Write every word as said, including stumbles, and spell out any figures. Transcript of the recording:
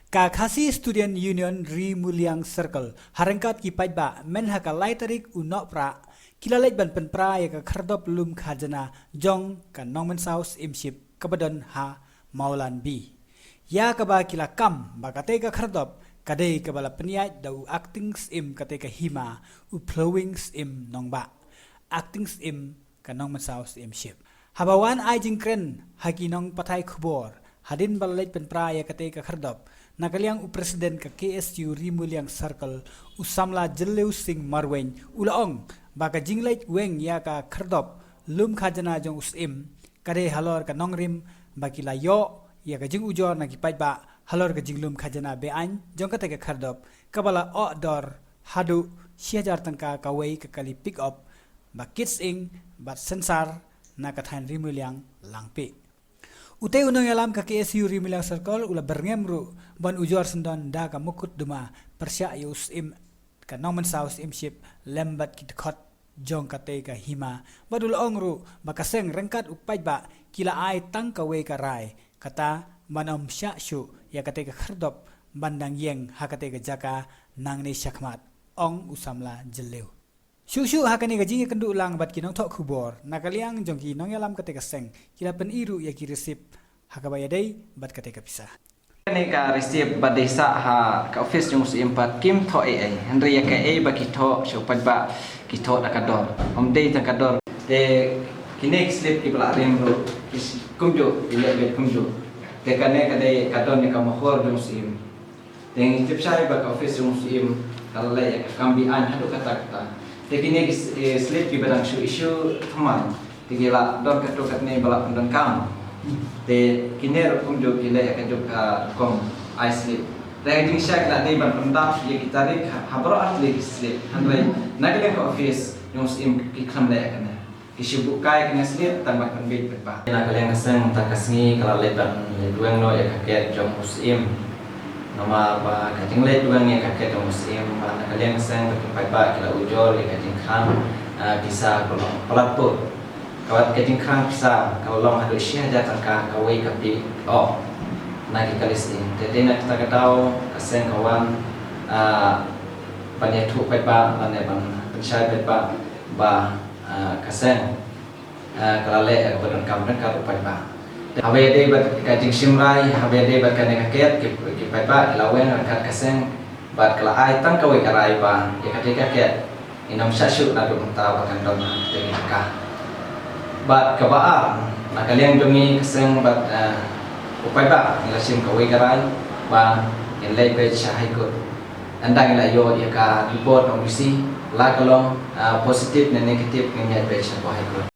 Ka Khasi Student Union Ri Muliang Circle, ha ryngkat ki paidbah, myn ha ka lai tarik u Nohprah, ki la leit ban pynpra ïa ka khyrdop lum khajna jong ka Nongmynsaw Syiemship kaba don ha Mawlan B, ïa kaba ki la kam ba katei ka khyrdop ka dei kaba la pynïaid da u Acting Syiem katei ka hima, u Phlowing Syiem Nongbah, Acting Syiem ka Nongmynsaw Syiemship. Haba wan ai jingkren ha ki nongpathai khubor hadien ba la leit pynpra ïa katei ka khyrdop, na ka liang u President ka K S U Ri Muliang Circle, u samla Jylliew Singh Marwein, u la ong ba ka jingleit weng ïa ka khyrdop lum khajna jong u Syiem ka dei halor ka nongrim ba ki la ïoh ïa ka jingujor na ki paidbah halor ka jinglum khajna be-aiñ jong katei ka khyrdop, kaba la ong dor haduh shi hajar tyngka kawei ka kali pick up, ba kit sying bad sensar na ka thaiñ Ri Muliang Langpih. Utei u nongïalam ka K S U Ri Muliang Circle u la byrngem ruh ban ujor syndon da ka mukotduma pyrshah ïa u Syiem ka Nongmynsaw Syiemship lem bad ki dkhot jong katei ka hima, bad u la ong ruh ba ka seng ryngkat u paidbah ki la ai tang kawei ka rai, kata ban ym shah shuh ïa katei ka khyrdop ban dang ïeng ha katei ka jaka nangne shakhmat, ong u samla Jylliew. Shuh shuh ha kane ka jingïakynduh lang bad ki nongthoh khubor, na ka liang jong ki nongïalam katei ka seng ki la pyni ruh ïa ki receipt ha kaba ïadei bad katei ka pisa. Kane ka receipt ba dei sah ha ka office jong u Syiem pat kim thoh ei ei, hynrei ïa kaei ba ki thoh sha u paidbah ki thoh da ka dor, ym dei tang ka dor. Te kine ki slip kiba la rim ruh ki s-, kumjuh, ki leh beit kumjuh. Te kane ka dei ka don ïa ka mohor jong u Syiem. Te ngi tip shai ba ka office jong u Syiem ka la leh ïa ka kam be-aiñ haduh katta katta. Te kine ki s-, eh, slip kiba dang shu issue thymmai, te ki la don katto katne ba la pyndonkam. Te kine ruh kumjuh ki leh ïa kajuh ka rukom ai slip. Te ka jingshai ka la dei ban pyndap ïa ki tarik ha, ha baroh ar tylli ki slip. Hynrei na ka liang ka office jong u Syiem ki khlem leh ïa kane. Ki shu buh kai kane slip tang ban pynbeit paidbah. Na ka liang ka seng mynta ka sngi ka la leit ban leit weng noh ïa ka ket jong u Syiem. Namar ba ka jingleit weng ïa ka ket jong u Syiem, ba na ka liang ka seng bad ki paidbah ki la ujor ïa ka jingkhang, ah, pisa ka long palat put. Ka wat ka jingkhang pisa ka long haduh shi hajar tyngka kawei ka pik, oh, na ki kali sying. Te dei na kata ka daw ka seng ka wan, ah, ban ïathuh paidbah lane ban pynshai paidbah ba, ah, ka seng, ah, ka la leh ïa kaba donkam ryngkat u paidbah. Haba ïadei bad ka jingshim rai, haba ïadei bad kane ka ket, ki, ki paidbah ki la weng ryngkat ka seng, bad ka la ai tang kawei ka rai ba ïa katei ka ket ngin ym shah shuh naduh mynta ba kan don ha katei ka jaka. Bad kaba ar, na ka liang jong ngi ka seng bad, eh, u paidbah ngi la shim kawei ka rai ba ngin leit beit sha High Court. Ynda ngi la ïoh ïa ka report jong u D C, la ka long, eh, positive ne negative, ngin ïaid beit sha High Court.